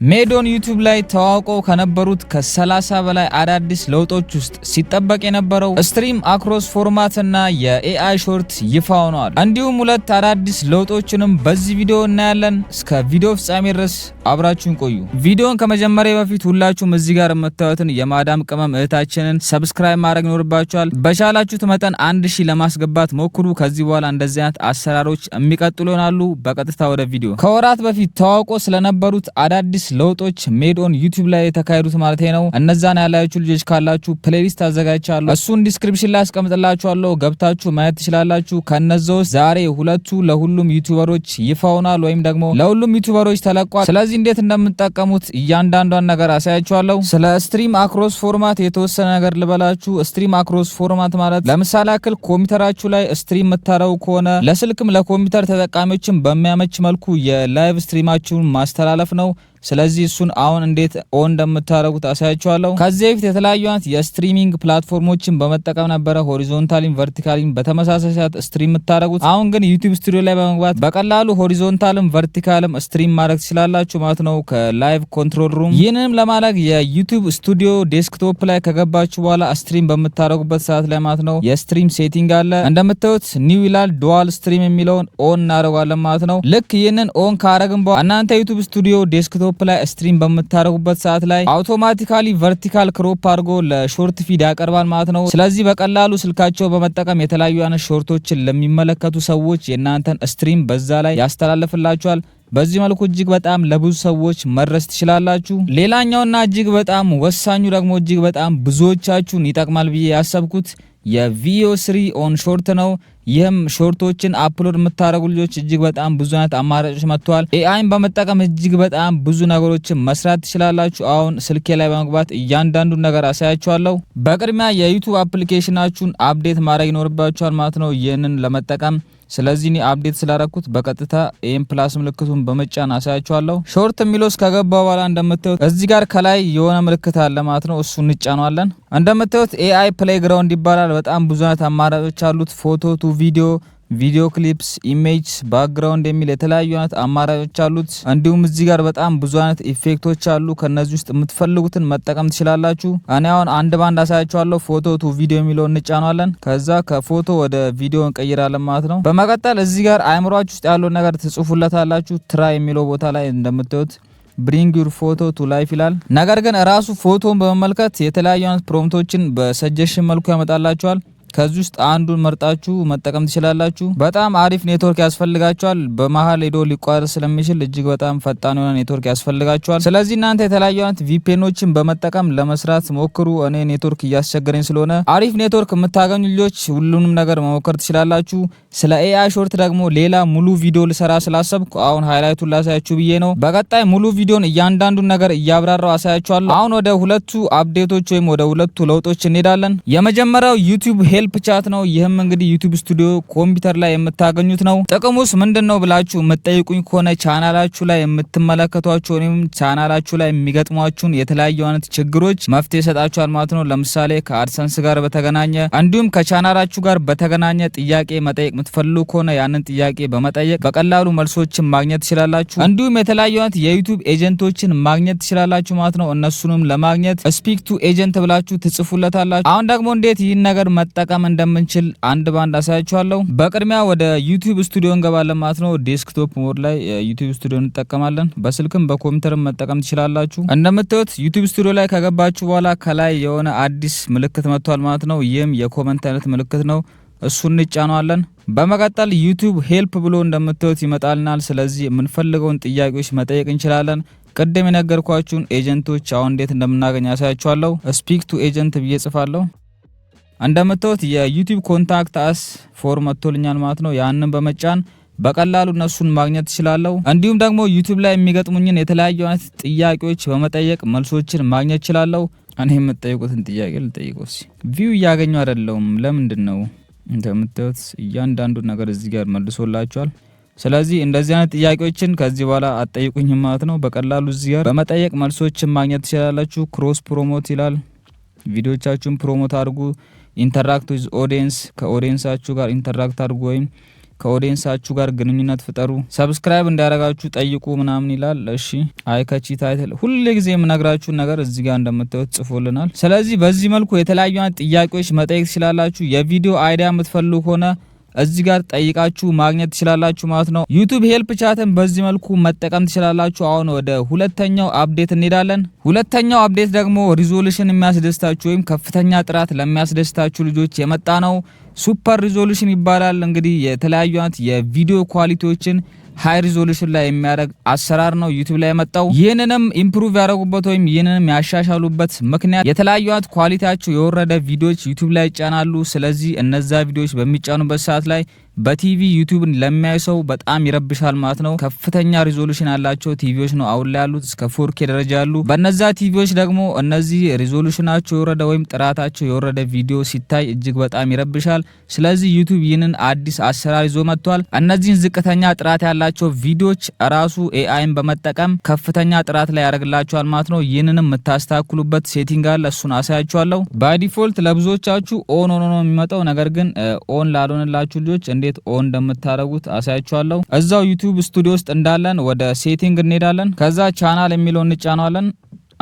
Made on YouTube ላይ ተዋውቀው ከነበሩት ከ30 በላይ አዳዲስ ለውጦች ውስጥ ሲጠበቅ የነበረው stream across format እና የ AI short ይፋ ሆነዋል። እንዲሁም ሁለት አዳዲስ ለውጦችንም በዚህ ቪዲዮ እናያለን። እስከ ቪዲዮ ፍጻሜ ድረስ አብራችሁን ቆዩ። ቪዲዮን ከመጀመሪያ በፊት ሁላችሁም እዚህ ጋር የምታዩትን የማዳም ቅመም እህታችንን subscribe ማድረግ ይኖርባችኋል። በቻላችሁት መጠን 1000 ለማስገባት ሞክሩ። ከዚህ በኋላ እንደዚህ አይነት አሰራሮች የሚቀጥሉ ይሆናሉ። በቀጥታ ወደ ቪዲዮ። ከወራት በፊት ተዋውቆ ስለነበሩት አዳዲስ ለውጦች Made on YouTube ላይ የተካሄዱት ማለት ነው። እነዛን ያላያችሁ ልጆች ካላችሁ playlist አዘጋጅቻለሁ። እሱን description ላይ አስቀምጥላችኋለሁ፣ ገብታችሁ ማየት ትችላላችሁ። ከነዛ ውስጥ ዛሬ ሁለቱ ለሁሉም YouTuber ኦች ይፋ ሆኗል ወይም ደግሞ ለሁሉም YouTuber ኦች ተለቋል። ስለዚህ እንዴት እንደምትጠቀሙት እያንዳንዷን ነገር አሳያችኋለሁ። ስለ stream across format የተወሰነ ነገር ልበላችሁ። Stream across format ማለት ለምሳሌ ያክል ኮምፒውተራችሁ ላይ stream የምታደርጉ ከሆነ ለስልክም ለኮምፒውተር ተጠቃሚዎችም በሚያመች መልኩ የ live stream ኣችሁን ማስተላለፍ ነው። ስለዚህ እሱን አሁን እንዴት on እንደምታደርጉት አሳያችኋለሁ። ከዚህ በፊት የተለያዩ አይነት የ streaming platform ኦችን በመጠቀም ነበረ horizontally ም vertically ም በተመሳሳይ ሰዓት stream የምታደርጉት። አሁን ግን YouTube Studio ላይ በመግባት በቀላሉ horizontal ም vertical ም stream ማድረግ ትችላላችሁ ማለት ነው ከ live control room። ይህንንም ለማድረግ የ YouTube Studio desktop ላይ ከገባችሁ በኋላ stream በምታደርጉበት ሰዓት ላይ ማለት ነው የ stream setting አለ። እንደምታዩት new ይላል፣ dual stream የሚለውን on እናደርገዋለን ማለት ነው። ልክ ይህንን on ካረግን በኋላ እናንተ YouTube Studio desktop ላይ stream በምታደርጉበት ሰዓት ላይ automatically vertical crop አድርጎ ለ short feed ያቀርባል ማለት ነው። ስለዚህ በቀላሉ ስልካቸው በመጠቀም የተለያዩ አይነት short ኦችን ለሚመለከቱ ሰዎች የእናንተን stream በዛ ላይ ያስተላልፍላችኋል። በዚህ መልኩ እጅግ በጣም ለብዙ ሰዎች መድረስ ትችላላችሁ። ሌላኛውና እጅግ በጣም ወሳኙ ደግሞ እጅግ በጣም ብዙዎቻችሁን ይጠቅማል ብዬ ያሰብኩት የ Veo 3 on short ነው። ይህም short ኦችን upload የምታደርጉ ልጆች እጅግ በጣም ብዙ አይነት አማራጮች መጥተዋል። AI ን በመጠቀም እጅግ በጣም ብዙ ነገሮችን መስራት ትችላላችሁ። አሁን ስልኬ ላይ በመግባት እያንዳንዱን ነገር አሳያችኋለሁ። በቅድሚያ የ YouTube application ኣችሁን update ማድረግ ይኖርባችኋል ማለት ነው ይህንን ለመጠቀም። ስለዚህ እኔ update ስላረኩት በቀጥታ ይህን plus ምልክቱን በመጫን አሳያችኋለሁ። Short የሚለው ውስጥ ከገባ በኋላ እንደምታዩት እዚህ ጋር ከላይ የሆነ ምልክት አለ ማለት ነው። እሱ እንጫነዋለን። እንደምታዩት AI Playground ይባላል። በጣም ብዙ አይነት አማራጮች አሉት። Photo to video፣ video clips፣ image፣ background የሚል የተለያዩ አይነት አማራጮች አሉት። እንዲሁም እዚህ ጋር በጣም ብዙ አይነት effect ኦች አሉ። ከነዚህ ውስጥ የምትፈልጉትን መጠቀም ትችላላችሁ። እኔ አሁን አንድ ባንድ አሳያችኋለሁ። Photo to video የሚለውን እንጫነዋለን። ከዛ ከፎቶ ወደ ቪዲዮ እንቀይራለን ማለት ነው። በመቀጠል እዚህ ጋር አእምሯችሁ ውስጥ ያለውን ነገር ትጽፉለታላችሁ። Try የሚለው ቦታ ላይ እንደምታዩት "Bring your photo to life" ይላል። ነገር ግን ራሱ ፎቶን በመመልከት የተለያዩ አይነት prompt ኦችን በ suggestion መልኩ ያመጣላችኋል። ከዚህ ውስጥ አንዱን መርጣችሁ መጠቀም ትችላላችሁ። በጣም አሪፍ ኔትወርክ ያስፈልጋችኋል። በመሀል ሄዶ ሊቋረጥ ስለሚችል እጅግ በጣም ፈጣን የሆነ ኔትወርክ ያስፈልጋችኋል። ስለዚህ እናንተ የተለያዩ አይነት VPN ኦችን በመጠቀም ለመስራት ሞክሩ። እኔ ኔትወርክ እያስቸገረኝ ስለሆነ አሪፍ ኔትወርክ የምታገኙ ልጆች ሁሉንም ነገር መሞከር ትችላላችሁ። ስለ AI short ደግሞ ሌላ ሙሉ ቪዲዮ ልሰራ ስላሰብኩ አሁን highlight ኡን ላሳያችሁ ብዬ ነው። በቀጣይ ሙሉ ቪዲዮን እያንዳንዱን ነገር እያብራራው አሳያችኋለሁ። አሁን ወደ ሁለቱ update ኦች ወይም ወደ ሁለቱ ለውጦች እንሄዳለን። የመጀመሪያው YouTube Help Chat ነው። ይህም እንግዲህ YouTube Studio ኮምፒውተር ላይ የምታገኙት ነው። ጥቅሙስ ምንድን ነው ብላችሁ የምትጠይቁኝ ከሆነ ቻናላችሁ ላይ የምትመለከቷቸው ወይም ቻናላችሁ ላይ የሚገጥሟችሁን የተለያዩ አይነት ችግሮች መፍትሄ ይሰጣችኋል ማለት ነው። ለምሳሌ ከ AdSense ጋር በተገናኘ እንዲሁም ከቻናላችሁ ጋር በተገናኘ ጥያቄ መጠየቅ የምትፈልጉ ከሆነ ያንን ጥያቄ በመጠየቅ በቀላሉ መልሶችን ማግኘት ትችላላችሁ። እንዲሁም የተለያዩ አይነት የ YouTube agent ኦችን ማግኘት ትችላላችሁ ማለት ነው። እነሱንም ለማግኘት "speak to agent" ብላችሁ ትጽፉለታላችሁ። አሁን ደግሞ እንዴት ይህን ነገር መጠቀም እንደምንችል አንድ ባንድ አሳያችኋለሁ። በቅድሚያ ወደ YouTube Studio እንገባለን ማለት ነው። Desktop mode ላይ YouTube Studio እንጠቀማለን። በስልክም በኮምፒውተርም መጠቀም ትችላላችሁ። እንደምታዩት YouTube Studio ላይ ከገባችሁ በኋላ ከላይ የሆነ አዲስ ምልክት መጥቷል ማለት ነው። ይህም የ comment አይነት ምልክት ነው። እሱን እንጫነዋለን። በመቀጠል "YouTube help" ብሎ እንደምታዩት ይመጣልናል። ስለዚህ የምንፈልገውን ጥያቄዎች መጠየቅ እንችላለን። ቅድም የነገርኳችሁን agent ኦች አሁን እንዴት እንደምናገኝ አሳያችኋለሁ። "Speak to agent" ብዬ ጽፋለሁ። እንደምታዩት የ YouTube contact us form መጥቶልኛል ማለት ነው። ያንን በመጫን በቀላሉ እነሱን ማግኘት እችላለሁ። እንዲሁም ደግሞ YouTube ላይ የሚገጥሙኝን የተለያዩ አይነት ጥያቄዎች በመጠየቅ መልሶችን ማግኘት እችላለሁ። እኔ የምትጠይቁትን ጥያቄ ልጠይቀው እስኪ። View እያገኘሁ አይደለሁም። ለምንድን ነው? እንደምታዩት እያንዳንዱ ነገር እዚህ ጋር መልሶላችኋል። ስለዚህ እንደዚህ አይነት ጥያቄዎችን ከዚህ በኋላ አትጠይቁኝም ማለት ነው። በቀላሉ እዚህ ጋር በመጠየቅ መልሶችን ማግኘት ትችላላችሁ። Cross promote ይላል። ቪዲዮቻችሁን promote አድርጉ። Interact with audience፣ ከ audience ኣችሁ ጋር interact አድርጉ ወይም ከ audience ኣችሁ ጋር ግንኙነት ፍጠሩ፣ subscribe እንዲያደርጋችሁ ጠይቁ ምናምን ይላል። እሺ፣ eye-catchy title፣ ሁል ጊዜ የምነግራችሁን ነገር እዚህ ጋር እንደምታዩት ጽፎልናል። ስለዚህ በዚህ መልኩ የተለያዩ አይነት ጥያቄዎች መጠየቅ ትችላላችሁ። የቪዲዮ idea የምትፈልጉ ከሆነ እዚህ ጋር ጠይቃችሁ ማግኘት ትችላላችሁ ማለት ነው። YouTube help chat ን በዚህ መልኩ መጠቀም ትችላላችሁ። አሁን ወደ ሁለተኛው update እንሄዳለን። ሁለተኛው update ደግሞ resolution የሚያስደስታችሁ ወይም ከፍተኛ ጥራት ለሚያስደስታችሁ ልጆች የመጣ ነው። Super resolution ይባላል። እንግዲህ የተለያዩ አይነት የቪዲዮ quality ዎችን high resolution ላይ የሚያደርግ አሰራር ነው YouTube ላይ የመጣው። ይህንንም improve ያደረጉበት ወይም ይህንንም ያሻሻሉበት ምክንያት የተለያዩ አይነት quality ያቸው የወረደ ቪዲዮዎች YouTube ላይ ይጫናሉ። ስለዚህ እነዛ ቪዲዮዎች በሚጫኑበት ሰዓት ላይ በ TV YouTube ን ለሚያይ ሰው በጣም ይረብሻል ማለት ነው። ከፍተኛ resolution ያላቸው ቲቪዎች ነው አሁን ላይ ያሉት፣ እስከ 4K ደረጃ ያሉ። በነዛ ቲቪዎች ደግሞ እነዚህ resolution ኣቸው የወረደ ወይም ጥራታቸው የወረደ ቪዲዮ ሲታይ እጅግ በጣም ይረብሻል። ስለዚህ YouTube ይህንን አዲስ አሰራር ይዞ መጥቷል። እነዚህን ዝቅተኛ ጥራት ያላቸው ቪዲዮዎች ራሱ AI ን በመጠቀም ከፍተኛ ጥራት ላይ ያደርግላችኋል ማለት ነው። ይህንንም የምታስተካክሉበት setting አለ፣ እሱን አሳያችኋለሁ። By default ለብዙዎቻችሁ on ሆኖ ነው የሚመጣው። ነገር ግን on ላልሆነላችሁ ልጆች እንዴት on እንደምታደርጉት አሳያችኋለሁ። እዛው YouTube Studio ውስጥ እንዳለን ወደ setting እንሄዳለን። ከዛ ቻናል የሚለውን እንጫነዋለን።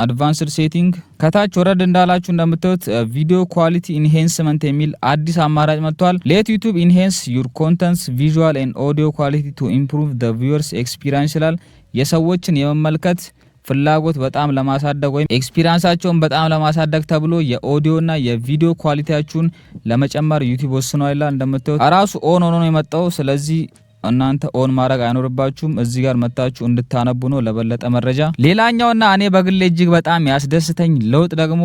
Advanced setting ከታች ወረድ እንዳላችሁ እንደምታዩት video quality enhancement የሚል አዲስ አማራጭ መጥቷል። "Let YouTube enhance your contents visual and audio quality to improve the viewers experience" ይላል። የሰዎችን የመመልከት ፍላጎት በጣም ለማሳደግ ወይም experience ኣቸውን በጣም ለማሳደግ ተብሎ የኦዲዮ እና የቪዲዮ quality ያችሁን ለመጨመር YouTube ወስኗል ይላል። እንደምታዩት ራሱ on ሆኖ ነው የመጣው። ስለዚህ እናንተ on ማድረግ አይኖርባችሁም። እዚህ ጋር መታችሁ እንድታነቡ ነው ለበለጠ መረጃ። ሌላኛውና እኔ በግሌ እጅግ በጣም ያስደስተኝ ለውጥ ደግሞ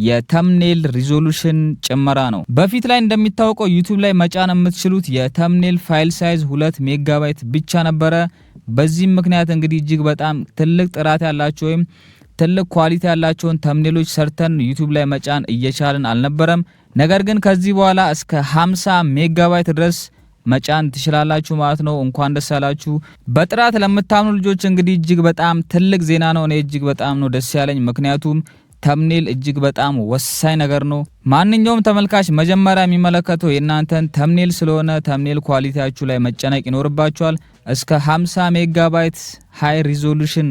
የ thumbnail resolution ጭመራ ነው። በፊት ላይ እንደሚታወቀው YouTube ላይ መጫን የምትችሉት የ thumbnail file size 2 ሜጋባይት ብቻ ነበረ። በዚህም ምክንያት እንግዲህ እጅግ በጣም ትልቅ ጥራት ያላቸው ወይም ትልቅ quality ያላቸውን thumbnail ኦች ሰርተን YouTube ላይ መጫን እየቻልን አልነበረም። ነገር ግን ከዚህ በኋላ እስከ 50 ሜጋባይት ድረስ መጫን ትችላላችሁ ማለት ነው። እንኳን ደስ ያላችሁ። በጥራት ለምታምኑ ልጆች እንግዲህ እጅግ በጣም ትልቅ ዜና ነው። እኔ እጅግ በጣም ነው ደስ ያለኝ፣ ምክንያቱም thumbnail እጅግ በጣም ወሳኝ ነገር ነው። ማንኛውም ተመልካች መጀመሪያ የሚመለከተው የእናንተን thumbnail ስለሆነ thumbnail quality ያችሁ ላይ መጨነቅ ይኖርባችኋል። እስከ 50 ሜጋባይት high resolution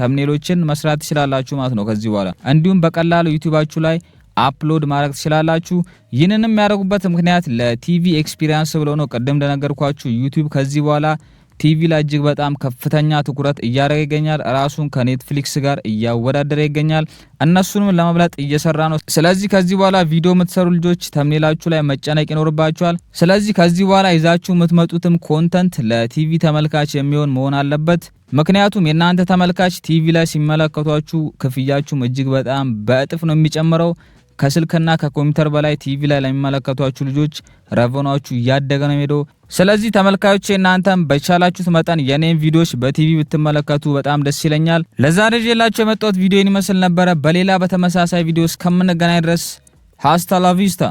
thumbnail ኦችን መስራት ትችላላችሁ ማለት ነው ከዚህ በኋላ። እንዲሁም በቀላሉ YouTube ኣችሁ ላይ upload ማድረግ ትችላላችሁ። ይህንንም የሚያደርጉበት ምክንያት ለ TV experience ብለው ነው። ቅድም እንደነገርኳችሁ YouTube ከዚህ በኋላ ቲቪ ላይ እጅግ በጣም ከፍተኛ ትኩረት እያደረገ ይገኛል። ራሱን ከ Netflix ጋር እያወዳደረ ይገኛል። እነሱንም ለመብለጥ እየሰራ ነው። ስለዚህ ከዚህ በኋላ ቪዲዮ የምትሰሩ ልጆች thumbnail ኣችሁ ላይ መጨነቅ ይኖርባችኋል። ስለዚህ ከዚህ በኋላ ይዛችሁ የምትመጡትም content ለ TV ተመልካች የሚሆን መሆን አለበት። ምክንያቱም የእናንተ ተመልካች ቲቪ ላይ ሲመለከቷችሁ ክፍያችሁም እጅግ በጣም በእጥፍ ነው የሚጨምረው። ከስልክና ከኮምፒውተር በላይ ቲቪ ላይ ለሚመለከቷችሁ ልጆች revenue ኣችሁ እያደገ ነው የሚሄደው። ስለዚህ ተመልካዮቼ፣ እናንተም በቻላችሁት መጠን የኔን ቪዲዮዎች በቲቪ ብትመለከቱ በጣም ደስ ይለኛል። ለዛሬ ይዤላችሁ የመጣሁት ቪዲዮ ይህን ይመስል ነበረ። በሌላ በተመሳሳይ ቪዲዮ እስከምንገናኝ ድረስ hasta la vista።